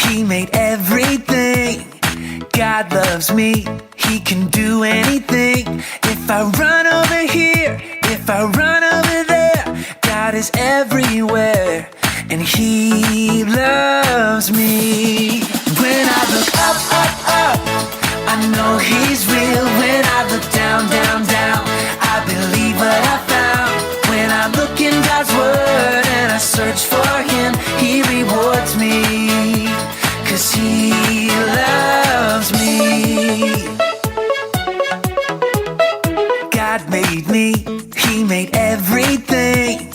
He made everything. God loves me, he can do anything. If I run over here, if I run over there, God is everywhere, and he loves me. When I look up, up, up, I know he's real. When I look down, down, down, I believe what I found. When I look in God's word and I search for him, he rewards me. Cause he loves me. God made me, he made everything.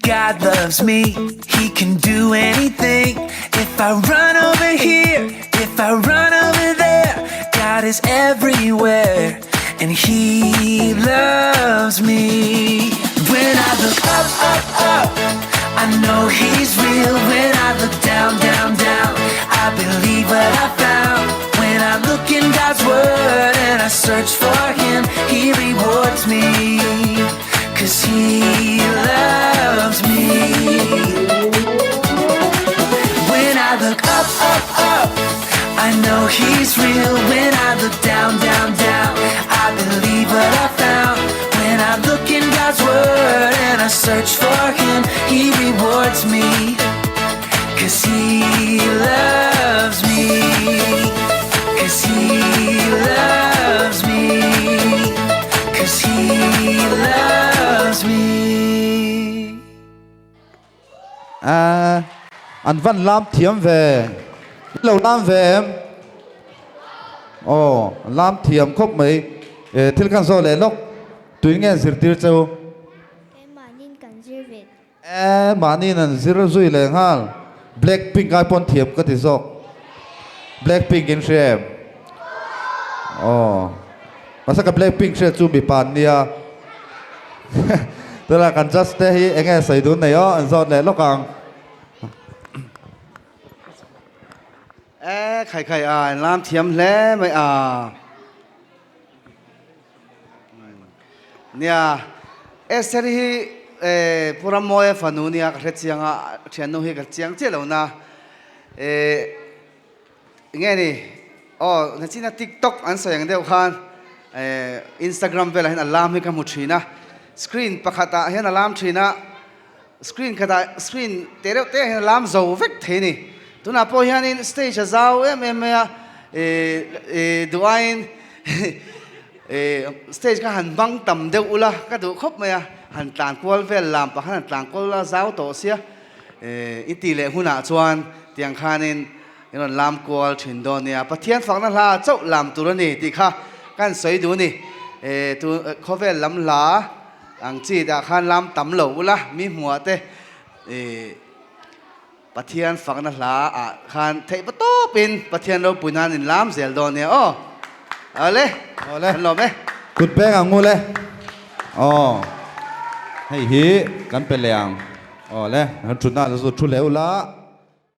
God loves me, he can do anything. If I run over here, if I run over there, God is everywhere, and he loves me. When I look up, up, up, I know he's real. When I look down, down, down, I believe what I found. When I look in God's word and I search for him, he rewards me. Cause he loves me. When I look up, up, up, I know he's real. When I look down, down, down, I believe what I found. When I look in God's word and I search for him, he rewards me. Cause he loves me. Cause he loves me. Cause he loves me. A an van lam thiam ve. Lo lam ve em? Aw, an lam thiam khawp mai. E, thil khan zawh leh lawk. Tuin nge an zirtir cheu? Keimahniin kan zir ve. E, mahniin an zir zui leh nghal. Blackpink ai pawn thiam ka ti zawk. Blackpink in hria em? Aw, mahse ka Blackpink hriat chu mipa an nia. Tunah kan judge te hi eng nge sawi dun nei aw, an zawt leh lawk ang. E, khai khai a, in lam thiam hle mai a. Nia, Esther hi e, Pu Rammawia fanu nia ka hre chiang a, thiannu hi ka chiang chiah lo na. E, nge ni, aw, nachina TikTok an sawi ang deuh khan e, Instagram velah hian a lam hi ka hmu thin a. Screen pakhatah hian a lam thin a, screen khatah, screen te reuh te ah hian a lam zo vek thei a ni. Tunah pawh hianin stage a zau em em mai a, e, e, duh aiin e, stage kha han bang tam deuh ula ka duh khawp mai a, han tlan kual vel lam pah khan han tlan kual ula zau tawh sia, e, i tih leh hunah chuan tiang khanin i rawn lam kual thin dawn nia. Pathian fakna hla chauh lam tur a ni tih kha kan sawi duh a ni. E, tu, khawvel lam hla Ang chi dah khan lam tam lo ula mi hmuah te i Pathian fakna hla ah khan theih va tawp in Pathian ropui nan in lam zel dawn nia aw. Awle. Awle. Kan lawm e. Kut peng ang ngul e. Aw. Hei hi kan pe leh ang. Awle. Kan thutna chu thu leh ula.